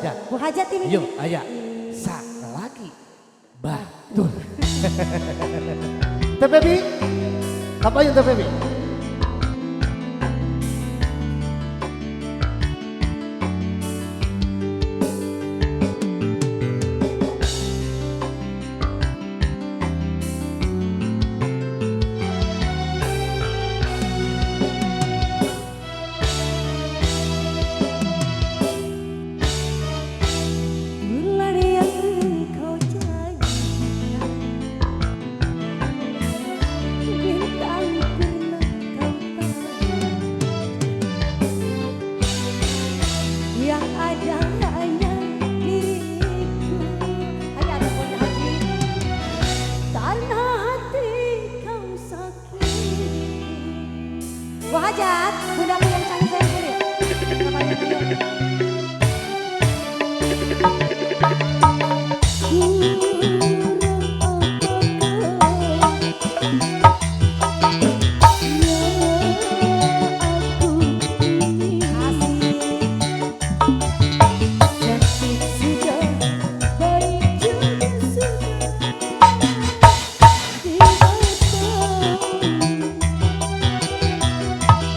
Hajat. Bu Hajat ini. Yuk, aya. Salaki batur. Teh Febi. Apa yang Teh Febi? Bulan yang kau janjikan, bintang pernah kau tahu, yang ada hanya diriku. Hanya ada Bunda Haji. Karena hati kau sakiti. Bu Hajat, bundaku yang cantik sayang kulit. Namanya dia.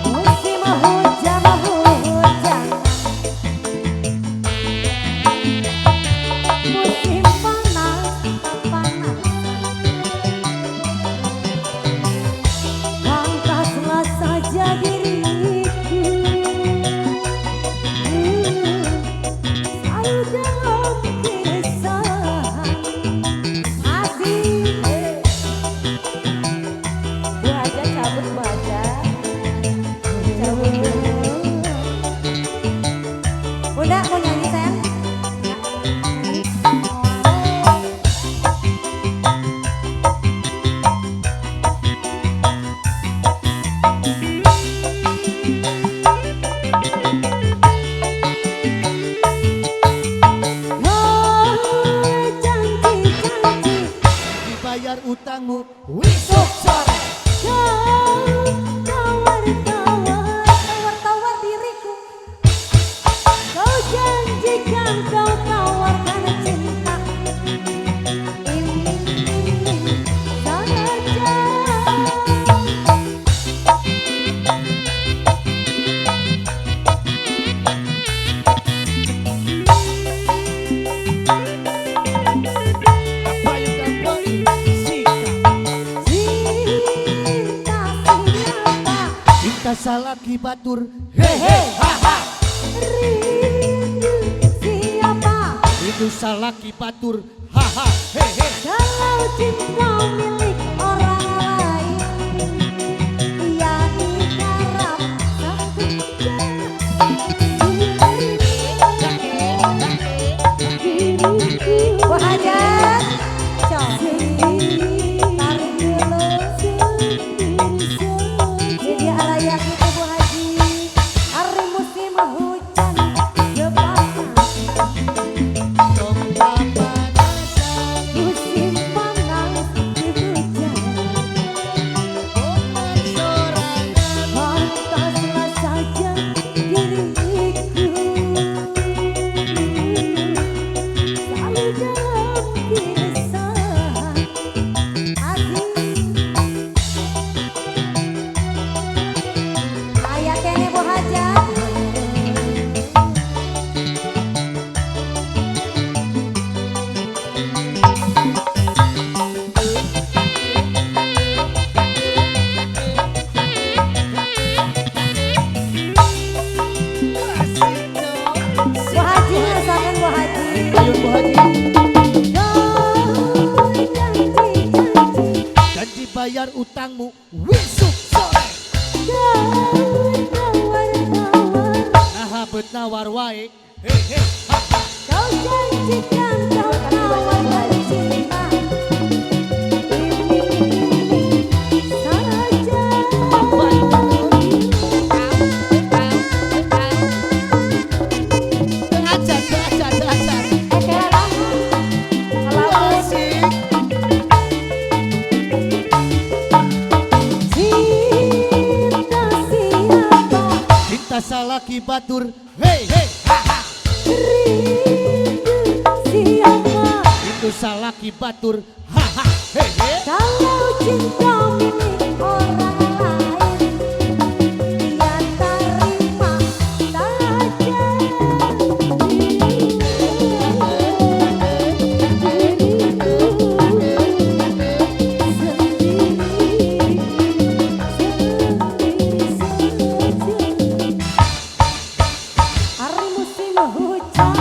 Musim hujan hujan, musim panas panas, pangkaslah saja diriku, selalu dalam keresahan. Asik, Bu Haja cabut, Bu Haja, cabut. Bunda mau nyanyi sayang? Oh, janji-janji Dibayar utangmu wisuk sore. Kau tawar-tawar, tawar-tawar diriku. Kau janjikan, kau tawarkan cinta. Iming-iming saja. Payung kembali sikap. Cinta siapa? Cinta salaki batur. Hehe ha ha. Rindu siapa? Itu salaki batur. Ha ha hehe. Kalau cinta milik orang lain, ya diharap saja. Bu Hajat, tarik dulu. Jadi alaya kita Bu Haji. Hari musim hujan musim panas hujan, pantaslah saja diriku selalu dalam keresahan. Asik. Ayah kene Bu Hajat. Bu Haji rasakan Bu Haji. Payung Bu Haji. Kau janji-janji, Janji bayar utangmu wisuk sore. Kau tawar-tawar, Nah bet nawar wae. Hehe ha ha. Kau janjikan, kau tawarkan cinta. Iming-iming saja. Ajar, ajar, ajar. Eh, kayak Asik. Cinta siapa? Cinta salaki batur. Hey hey ha ha. Rindu Salaki batur haha hehe. Kalau cinta milik orang lain, dia terima saja. Diriku sendiri, sendiri saja. Hari musim hujan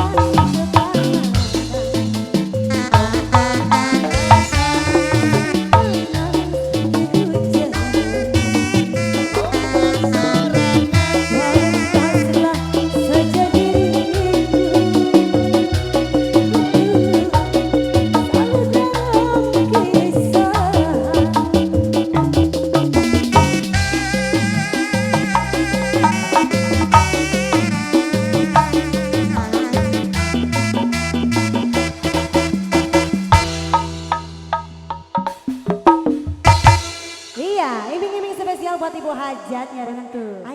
Iya, iming-iming spesial buat Ibu Hajatnya dengan tuh.